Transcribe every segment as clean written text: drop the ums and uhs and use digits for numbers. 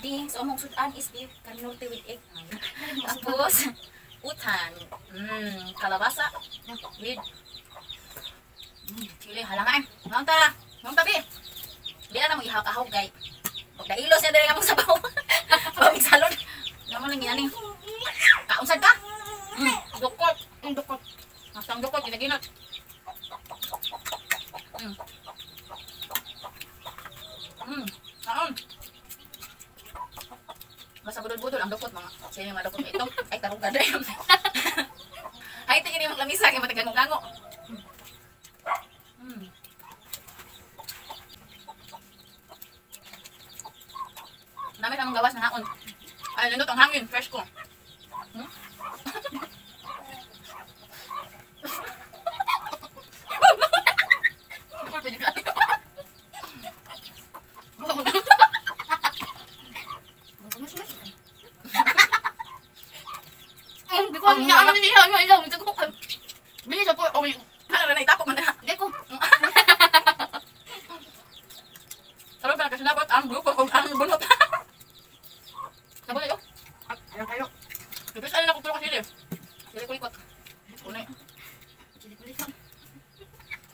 Saging. So, among sudan is beef kanorte with egg. Tapos, utan. Kalabasa with chili. Hala nga eh. Mong ta. Mong tabi. Di na mo ihawk-ahawk kay. Pag nailos niya dali nga mong sabaw. Pamig salon. Namo lang yan eh. Kaunsad ka? Dukot. Dukot. Ang dukot, ginaginot. Kaon. Basta budol-budol ang dukot mga. Sino yung mga dukot ito? Ay, tarong ka rin. Ay, tingin yung lamisa kay matagango-gango. Dami namang gawas na haon. Ay, nandot ang hangin. Fresh ko.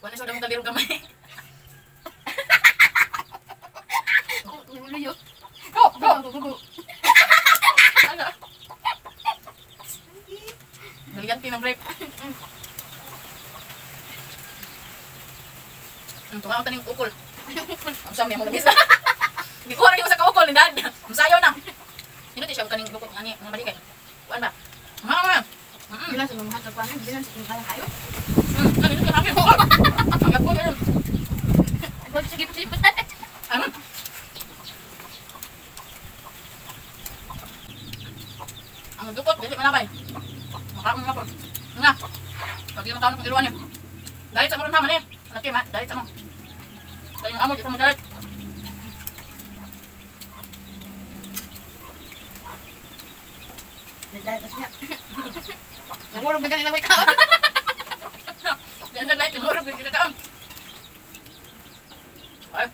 Wala sa damong kalirong kamay. Go, go, go, go. Ano? Brilliant ng grape. Tunga ang taning ukol. Ang sami mo nagisa. Gikuha rin mo sa kaukol ni Dad. Ang sayo na. Sino ti siya kaning dukot ani mga balikay. Kuan ba? Mama. Bilang sa mga hatag kuan, bilang sa mga kayo. Ano ito kami? Ang gagawin yun. Sige, sige. Ano? Ang dukot, dili manabay. Makaon na po. Nga. Pag di makaon ng iluan niya. Dahil sa mo rin naman eh. Laki ma, dahil sa mo. Dahil yung amo, di sa mo dahil. Dahil sa niya. Nangurog na ganyan lang may kaon. Yan na light, nangurog na ganyan kaon. Ay.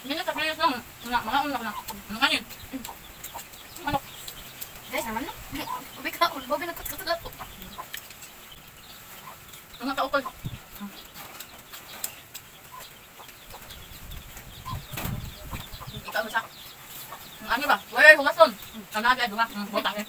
Hindi na sa players nung mga una ko na. Mga yun. Manok. Guys, naman no. Ubi kaon, bobe na katkat. Mga kaukol. Ikaw sa. Ang ano ba? Wala hugason. Ang naga bunga. Butang eh.